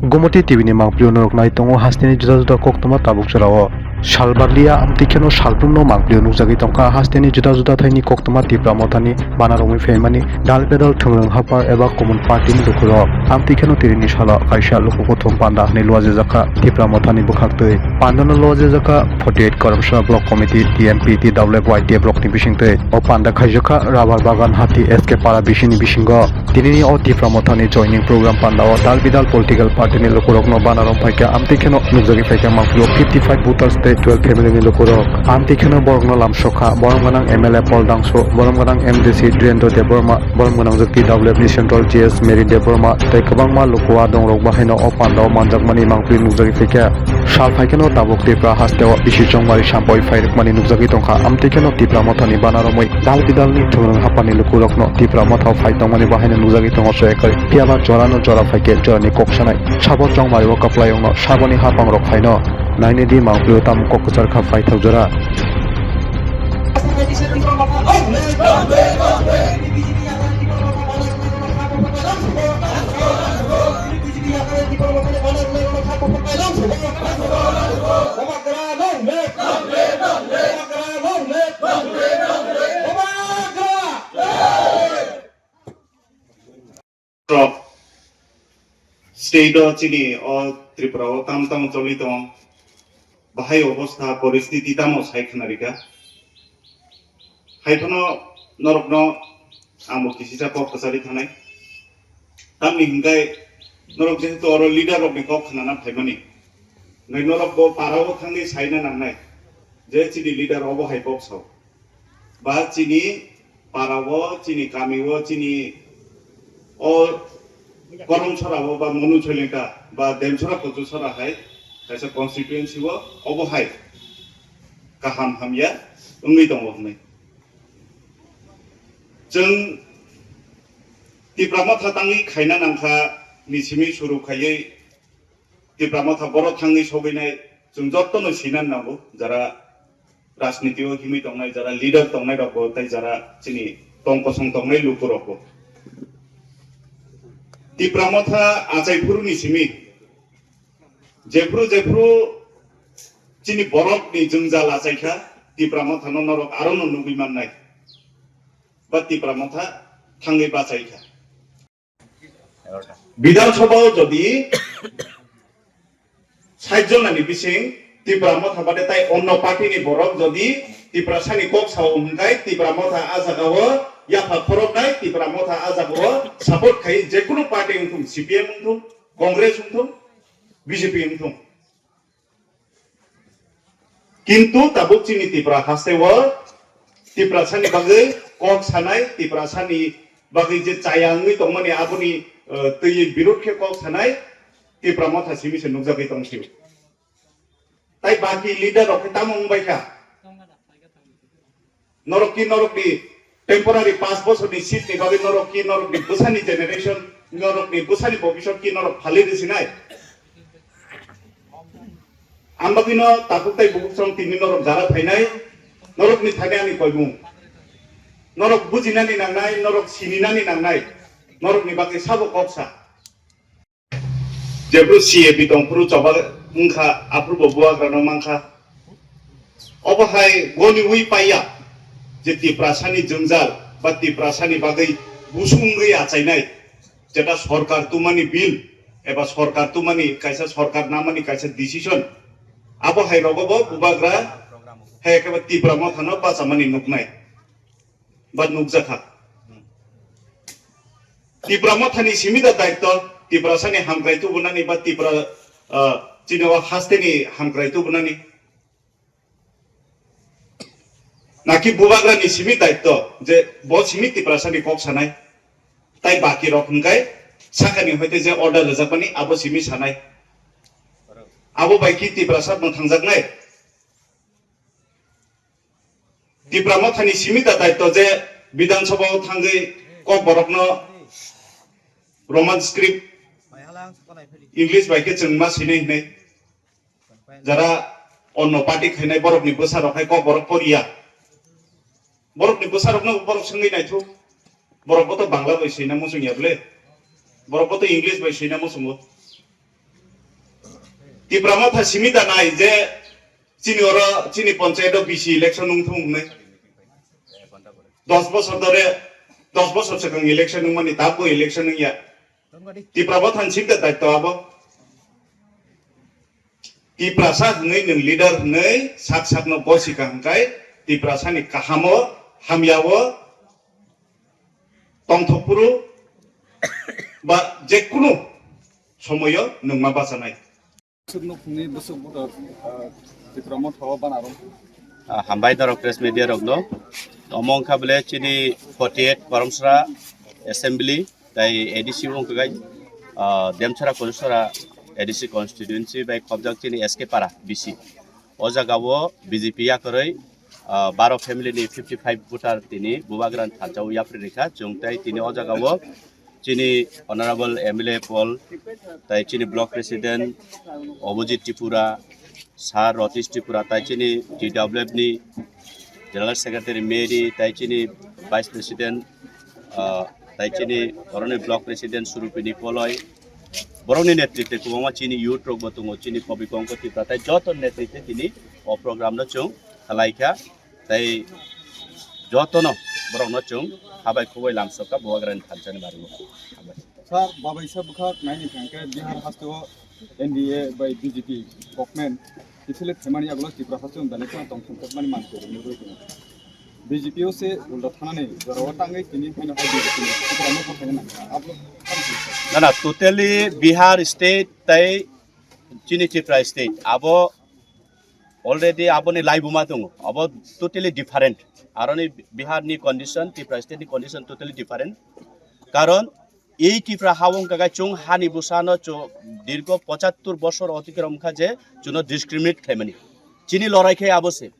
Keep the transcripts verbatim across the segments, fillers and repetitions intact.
Gumoti T V ni mangpili norok nai tongo hasteni juda juda koktwma tabuk jorao. Sal barliya amtwi kheno salbrumno mangpili nukjagwi tongkha hasteni juda juda thaini koktwma Tipra Mothani bana romwi phaimani dal bedal thwngrwng hapar eba common party ni lukurok. Amtwi kheno tirini salo kaisa luku kuthum panda hwnwi luajajakha Tipra Mothani bwkhaktwi. Pandano luajajakha forty eight Karamsora Block Committee, T M P, T W F, Y T F rokni bisingtwi. O panda khaijakha Rabar Bagan Hati S K Para bisini bisingo. Tinini o Tipra Mothani joining program pandao dal bidal political party ni lukurokno bana rom phaikha, amtwi kheno nukjagwi phaikha mangpili o fifty five voters tei twelve family ni lukurok. Amtwi kheno borokno lamsokha borom gwnang M L A Paul Dangso, borom gwnang M D C Dhirendra Debbarma, borom gwnang T W F ni Central G S Mary Debbarma tei kwbangma luku a dongrok bahaino o pandao manjakmani mangpili nukjagwi phaikha. Sal phaikheno tabuk Tripura hasteo bisi chongmari sampoi phairwkmani nukjagwi tongkha. Amtwi kheno Tipra Mothani bana romwi dal bidalni thwngrwng haphani lukurokno Tipra Mothao phai tongmani bahaino nukjagwi tongo soyakari. Phiyaba jorano jora phaikhe jorani kok sanai. Sabo chongmario kwplaiyungno saboni haphangrok phaino nainidi mangpilio tamo kok kwchar kha paithak jora. Rok state o chini o Tripura o tam tam choli tong, bahai obostha poristiti tamo sai khna rika. Hai phano norokno ang bo kisisa kok kwchari thanai. Tamni hwnkhe norok jehetu oro leader rokni kok khnana phaimani. Hwnkhe norok bo para o thangwi saina nangnai je chini leader obo hai kok sao. Ba chini para o, chini kami o, chini o Kolomsora o ba Monu Soilengta ba Demsora Kochusora hai kaisa constituency o obo hai kaham hamya wngwi tongo hwnwi. Chwng Tipra Motha tangwi khaina nangkha ni simi suru khaiwi Tipra Motha boro thangwi sogwinai chwng jotono sinan nango, jara rajniti o himwi tongnai, jara leader tongnai rokbo tei jara chini tong kosong tongnai lukurokbo. Tipra Motha achai phuruni simi jephru jephru chini borokni jwngjal achaikha, Tipra Mothano norok arono nugwi mannai ba Tipra Motha thangwi bachaikha. Bidhan Sabha o jodi sait jonani bising Tipra Motha bade tai onno party ni borok jodi Tiprasani kok sao hwnkhe Tipra Motha a jaga o yapha khoroknai, Tipra Motha a jaga o support khai jekunu party wngthung, C P M wngthung, Congress wngthung, B J P wngthung. Kintu tabuk chini Tipra haste o Tiprasani bagwi kok sanai, Tiprasani bagwi je chaya wngwi tongmani aboni, eh, twiwi birod khe kok sanai Tipra Motha simi se nukjagwi tong sio. Tai baki leader rok khe tamo wngbai kha? Norok ki norok ni temporary paanch bochor ni seat ni bagwi norok ki norok ni bwsani generation, norok ni bwsani bobisot ki norok phalwi rw sinai? Ang bagwi no takhuk tai bukhuk song tini norok jara phainai, norok ni thani ani koimung. Norok bujinani nangnai, norok sininani nangnai, norok ni bagwi sabo kok sa. Jephru C A B tongphru choba wngkha, aphrubo bubagrano mankha. Obo hai goniwi paiya je Tiprasani jwngjal ba Tiprasani bagwi busungwi achainai, jeta sorkar tumani bill eba sorkar tumani kaisa, sorkar namani kaisa decision, abo hai rogobo bubagra hai ekheba Tipra Mothano bachamani nuknai. Ba nukjakha. Tipra Mothani simi da daitto, Tiprasani hamkrai tubunani ba Tipra, ah, chini o hasteni hamkrai tubunani. Naki bubagrani simi daitto je bo simi Tiprasani kok sanai. Tai baki rok hwnkhe sakani hoite je order rwjakmani abo simi sanai. Abo bai ki Tiprasa mwthangjaknai. Tipra Mothani simi da daitto je Bidhan Sabha o thangwi Kokborokno Roman script, English bai khe chwng ma sinai hinwi. Jara onno party khainai borokni bwsarok hai Kokborok poriya. Borokni bwsarokno borok swngwi naithok. Borok bo to Bangla bai swina muchung ya bwle. Borok bo to English bai swina muchungo. Tipra Motha simi da nai je chini oro chini panchayat o B C election wng thung wngnai. Dos bosor dore, dos bosor swkang election wngmani tabuk election wngya. Tipra Motha ni simi da daityo abo. Tiprasa hwnwi nwng leader hwnwi sak sakno bosi ka hwnkhai Tiprasani kahamo hamyao tongthokphuru ba jekunu somoyo nwngma bachanai. Sukno phungni bwswk buthar, ah, Tipra Motha o bana rw. Ah, hambai norok press media rokno. Omo wngkha bole chini forty eight Koromsra Assembly tai A D C wngkha gai, ah, Demchara Kolisora A D C constituency bai khobjak chini S K Para B C. O jaga o B J P yakarwi, ah, baro family ni fifty five voter tini Bubagra ni thansa o yapri rikha. Chwng tai tini o jaga o chini Honorable M L A Paul, tai chini Block President Abhijit Tripura, Sir Ratish Tripura, tai chini T W F ni General Secretary Mary, tai chini Vice President, ah, tai chini oroni Block President Surupini Poloi, borokni netritwe kwbangma chini youth rok bo tongo, chini Kobi Kongko Tripura, tai joto netritwe tini o program no chwng khlai kha. Tai jotono borokno chwng habai khubui lamsokha Bubagrani thansa ni baringo. Hambai. Sir, babai sa bwkha naini thangkhe Bihar hasteo N D A bai B J P government kiphilwi phaimani yagulo Tripura hasteo belai kheno tongthokmani mansi rwui tongo. B J P o se ulta thanani jorao tangwi tini haino hai B J P ni Tripura no bwthaina nangkha. Abo tamo se. Na, na, totally Bihar state tai chini Tripura state abo already aboni laibuma tongo, abo totally different. Aroni Bihar ni condition, Tripura state ni condition totally different. Karon ei Tripura ha wngkha khe chwng hani bwsano chw-, dirgo pochattor bosor otikrom kha je chwngno discriminate khlaimani. Chini lorai khe abo se.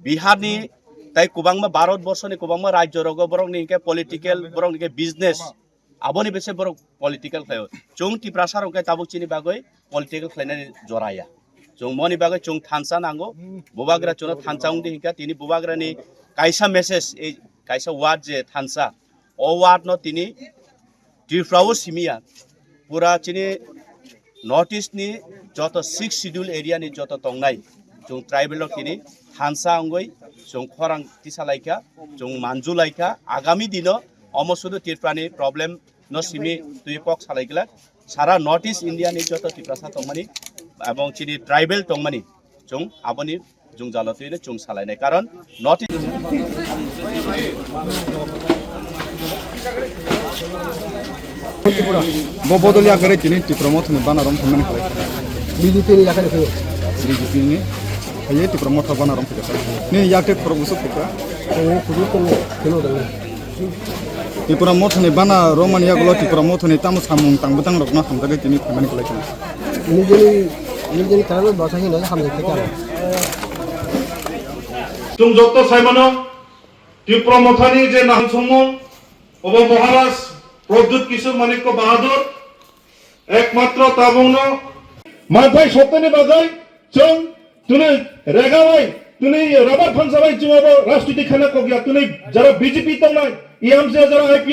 Bihar ni tai kwbangma Bharat borso ni kwbangma rajyo rogo borok ni hwnkhe political, borok ni hwnkhe business, aboni bese borok political khlaio. Chwng Tiprasa rok khe tabuk chini bagwi political khlainani jora ya. Chwng moni bagwi chwng thansa nango. Bubagra chwngno thansa wngdi hinkha tini Bubagrani kaisa message, ei kaisa word je thansa, o word no tini Tripura o simiya, pura chini North East ni joto Sixth Schedule area ni joto tongnai chwng tribal rok tini thansa wngwi chwng khorang tisa laikha, chwng manju laikha. Agami dino omo sudu Tripura ni problem no simi twi kok salai glak. Sara North East India ni joto Tiprasa tongmani ebong chini tribal tongmani chwng aboni jwngjalo twi chwng salainai, karon North East. Bo bodol ya gare tini Tipra Motha ni bana rom thamani khlai. B J P ni yakare khayo. B J P ni. Haye Tipra Motha bana rom khlai. Ni yakte khorok busuk khukra. Khorok busuk khukra. Khelo dang. Tipra Motha ni bana romani yagulo Tipra Motha ni tamo samung tang bwtang rokno hamjagwi tini phaimani khlai kha. Nijeni, nijeni karano bwsai hino hamjak khe kha. Chwng jotto saimano Tipra Motha ni je nahal songmung, obo Maharaj Pradyut Kishore Manikya Bahadur, ekmatro tabungno manthai sotoni bagwi chwng twnwi rega bai, twnwi rubber phansa bai chwng abo rajniti khana kokya, twnwi jara B J P tongnai, E M C jara I P F